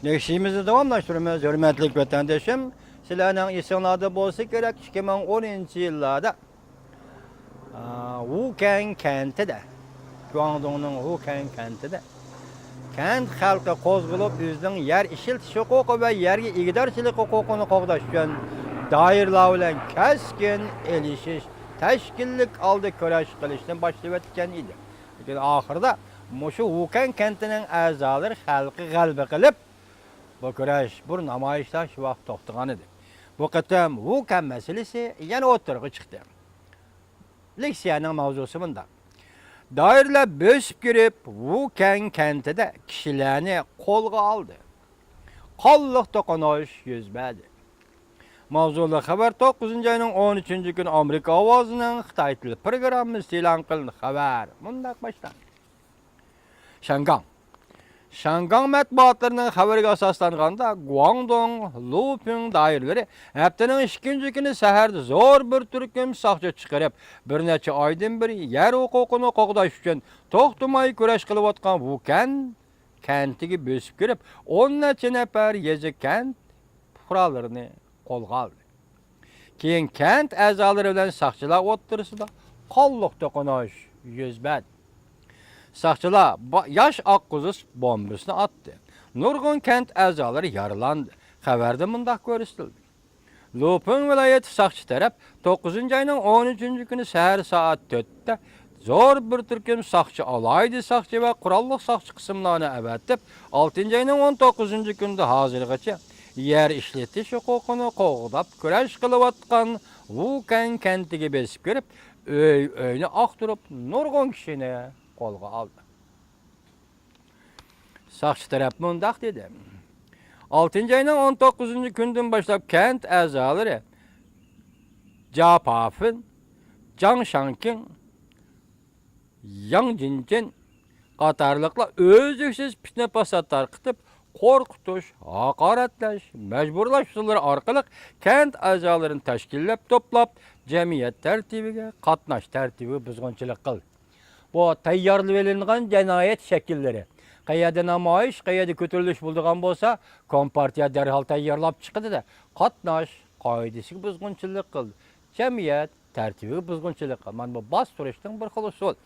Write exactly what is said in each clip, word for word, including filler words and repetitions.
نەشرىمىزنى داۋاملاشتۇرىمىز، ھۆرمەتلىك ۋەتەندىشىم. سىلەرنىڭ ئېسىڭلاردا بولسا كېرەك، ئىككى مىڭ ئونىنچى يىللاردا، ئا، ۋۇكەن كەنتىدە، گۇاڭدۇڭنىڭ ۋۇكەن كەنتىدە كەنت خەلقى قوزغىلىپ، ئۆزىنىڭ يەر ئىشلىتىش ھوقۇقى ۋە يەرگە ئىگىدارچىلىق ھوقۇقىنى قوغداش ئۈچۈن دائىرىلەر بىلەن كەسكىن ئېلىشىش، تەشكىللىك ھالدا كۈرەش قىلىشنى باشلىۋەتكەن ئىدى. لېكىن ئاخىرىدا مۇشۇ ۋۇكەن كەنتىنىڭ ئەزالىرى خەلققە غەلىبە قىلىپ، بۇ كۈرەش، بۇ نامايىشلار شۇ ۋاقىت توختىغان ئىدى. بۇ قېتىم ۋۇكەن مەسىلىسى يەنە ئوتتۇرىغا چىقتى. لېكسىيەنىڭ ماۋزۇسى مۇنداق. دائىرىلەر بۆسۈپ كىرىپ، ۋۇكەن كەنتىدە كىشىلەرنى قولغا ئالدى. قانلىق توقۇنۇش يۈز بەردى. ماۋزۇلۇق خەۋەر توققۇزىنچى ئاينىڭ ئون ئۈچىنچى كۈنى ئامېرىكا ئاۋازىنىڭ خىتاي تىلى پروگراممىسىدا ئېلان قىلىندى. خەۋەر مۇنداق باشلاندى. شياڭگاڭ. شياڭگاڭ مەتبۇئاتلىرىنىڭ خەۋىرىگە ئاساسلانغاندا، گۇاڭدۇڭ، لۇپىڭ دائىرىلىرى ھەپتىنىڭ ئىككىنچى كۈنى سەھەردە زور بىر تۈركۈم ساقچى چىقىرىپ، بىر نەچچە ئايدىن بېرى يەر ھوقۇقىنى قوغداش ئۈچۈن توختىماي كۈرەش قىلىۋاتقان ۋۇكەن كەنتىگە بۆسۈپ كىرىپ، ئون نەچچە نەپەر يېزا كەنت پۇقرالىرىنى قولغا ئالدى. كېيىن كەنت ئەزالىرى بىلەن ساقچىلار ئوتتۇرىسىدا قانلىق توقۇنۇش يۈز بەردى. ساقچىلار با-، ياش ئاققۇزۇش بومبىسىنى ئاتتى. نۇرغۇن كەنت ئەزالىرى يارىلاندى. خەۋەردە مۇنداق كۆرسىتىلدى. لۇپىڭ ۋىلايىتى ساقچى تەرەپ توققۇزىنچى ئاينىڭ ئون ئۈچىنچى كۈنى سەھەر سائەت تۆتتە زور بىر تۈركۈم ساقچى، ئالاھىدە ساقچى ۋە قوراللىق ساقچى قىسىملارنى ئەۋەتىپ، ئالتىنچى ئاينىڭ ئون توققۇزىنچى كۈنىدە ھازىرغىچە يەر ئىشلىتىش ھوقۇقىنى قوغداپ كۈرەش قىلىۋاتقان ۋۇكەن كەنتىگە بېسىپ كىرىپ، ئۆي-ئۆينى ئاختۇرۇپ، نۇرغۇن كىشىنى قولغا ئالدى. ساقچى تەرەپ مۇنداق دېدى. ئالتىنچى ئاينىڭ ئون توققۇزىنچى كۈنىدىن باشلاپ كەنت ئەزالىرى جا پافىن، جاڭ شاڭكىڭ، ياڭ جىنچىن قاتارلىقلار ئۈزلۈكسىز پىتنە-پاسات تارقىتىپ، قورقۇتۇش، ھاقارەتلەش، مەجبۇرلاش ئۇسۇللىرى ئارقىلىق كەنت ئەزالىرىنى تەشكىللەپ توپلاپ، جەمئىيەت تەرتىپىگە، قاتناش تەرتىپىگە بۇزغۇنچىلىق قىلدى. بۇ تەييارلىۋېلىنغان جىنايەت شەكىللىرى. قەيەردە نامايىش، قەيەردە كۆتۈرۈلۈش بولىدىغان بولسا، كومپارتىيە دەرھال تەييارلاپ چىقىدۇ-دە، قاتناش قائىدىسىگە بۇزغۇنچىلىق قىلدى. جەمئىيەت تەرتىپىگە بۇزغۇنچىلىق قىلدى. مانا بۇ باستۇرۇشنىڭ بىر خىل ئۇسۇلى.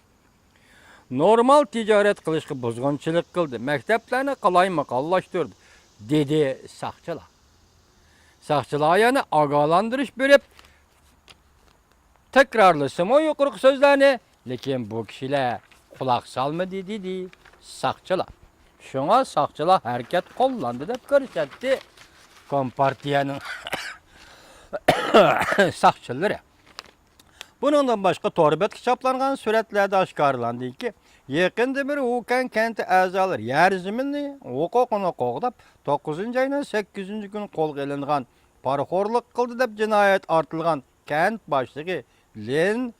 نورمال تىجارەت قىلىشقا بۇزغۇنچىلىق قىلدى. مەكتەپلەرنى قالايمىقانلاشتۇردى، دېدى ساقچىلار. ساقچىلار يەنە ئاگاھلاندۇرۇش بېرىپ، تەكرارلىسىمۇ يۇقىرىقى سۆزلەرنى، لېكىن بۇ كىشىلەر قۇلاق سالمىدى، دېدى ساقچىلار. شۇڭا ساقچىلار ھەرىكەت قوللاندى دەپ كۆرسەتتى كومپارتىيەنىڭ ساقچىلىرى. بۇنىڭدىن باشقا، تور بەتكە چاپلانغان سۈرەتلەردە ئاشكارىلاندىكى، يېقىندىن بېرى ۋۇكەن كەنتى ئەزالىرى يەر زېمىننى ھوقۇقىنى قوغداپ، توققۇزىنچى ئاينىڭ سەككىزىنچى كۈنى قولغا ئېلىنغان، پارىخورلۇق قىلدى دەپ جىنايەت ئارتىلغان كەنت باشلىقى لىن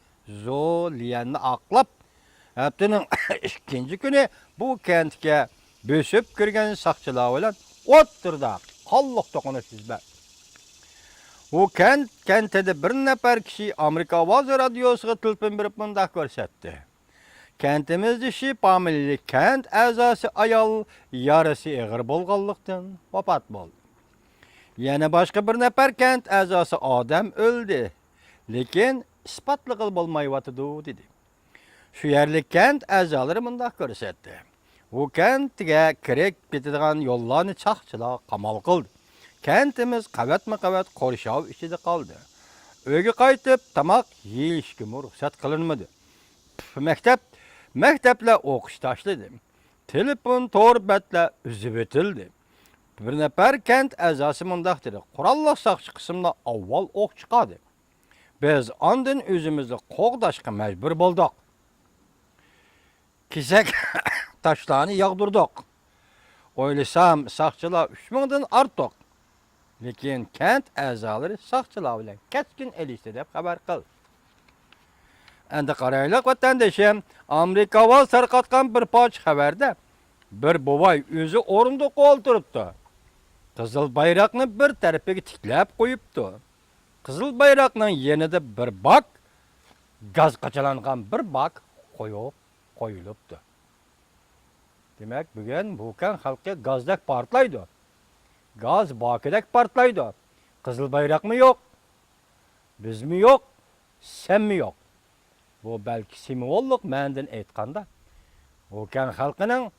زوليەننى ئاقلاپ، ھەپتىنىڭ ئىككىنچى كۈنى بۇ كەنتكە بۆسۈپ كىرگەن ساقچىلار بىلەن ئوتتۇرىدا قانلىق توقۇنۇش يۈز بەردى. ۋۇكەن كەنتىدە بىر نەپەر كىشى ئامېرىكا ئاۋازى رادىيوسىغا تېلېفون بېرىپ مۇنداق كۆرسەتتى. كەنتىمىزدە شى پامىلىلىك كەنت ئەزاسى ئايال يارىسى ئېغىر بولغانلىقتىن ۋاپات بولدى. يەنە باشقا بىر نەپەر كەنت ئەزاسى ئادەم ئۆلدى، لېكىن ئىسپاتلىغىلى بولمايۋاتىدۇ، دېدى. شۇ يەرلىك كەنت ئەزالىرى مۇنداق كۆرسەتتى. ۋۇكەنتىگە كىرىپ كېتىدىغان يوللارنى چاقچىلار قامال قىلدى. كەنتىمىز قەۋەتمۇ قەۋەت قورشاۋ ئىچىدە قالدى. ئۆيگە قايتىپ تاماق يېيىشكىمۇ رۇخسەت قىلىنمىدى. مەكتەپ، مەكتەپلەر ئوقۇش تاشلىدى. تېلېفون تور بەتلەر ئۈزۈۋېتىلدى. بىر نەپەر كەنت ئەزاسى مۇنداق دېدى، قوراللىق ساقچى قىسىملار ئاۋۋال ئوق چىقاردى. بىز ئاندىن ئۆزىمىزنى قوغداشقا مەجبۇر بولدۇق. كېسەك تاشلارنى ياغدۇردۇق. ئويلىسام، ساقچىلار ئۈچ مىڭدىن ئارتۇق. لېكىن كەنت ئەزالىرى ساقچىلار بىلەن كەسكىن ئېلىشتى، دەپ خەۋەر قىلدى. ئەمدى قارايلىق، ۋەتەندىشىم، ئامېرىكا ئاۋاز تارقاتقان بىر پارچە خەۋەردە بىر بوۋاي ئۆزى ئورۇندۇققا ئولتۇرۇپتۇ. قىزىل بايراقنى بىر تەرىپىگە تىكلەپ قويۇپتۇ. قىزىل بايراقنىڭ يېنىدا بىر باك، گاز قاچىلانغان بىر باك قويۇپ قويۇلۇپتۇ. دېمەك، بۈگۈن ۋۇكەن خەلقى گازدەك پارتلايدۇ. گاز باكىدەك پارتلايدۇ. قىزىل بايراقمۇ يوق، بىزمۇ يوق، سەنمۇ يوق. بۇ بەلكى سىمۋوللۇق مەنىدىن ئېيتقاندا، ۋۇكەن خەلقىنىڭ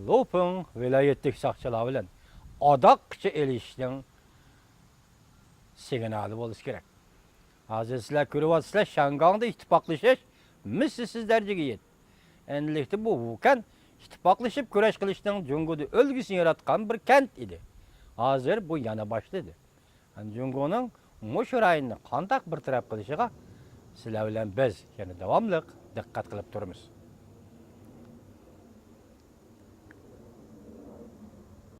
لۇپىڭ ۋىلايەتلىك ساقچىلار بىلەن ئاداققىچە ئېلىشىشنىڭ سىگنالى بولۇشى كېرەك. ھازىر سىلەر كۆرۈۋاتىسىلەر، شياڭگاڭدا ئىتتىپاقلىشىش مىسلىسىز دەرىجىگە يەتتى. ئەمدىلىكتە بۇ ۋۇكەن ئىتتىپاقلىشىپ كۈرەش قىلىشنىڭ جۇڭگودا ئۈلگىسىنى ياراتقان بىر كەنت ئىدى. ھازىر بۇ يانا باشلىدى. جۇڭگونىڭ مۇشۇ رايوننى قانداق بىر تەرەپ قىلىشىغا سىلەر بىلەن بىز يەنە داۋاملىق دىققەت قىلىپ تۇرىمىز.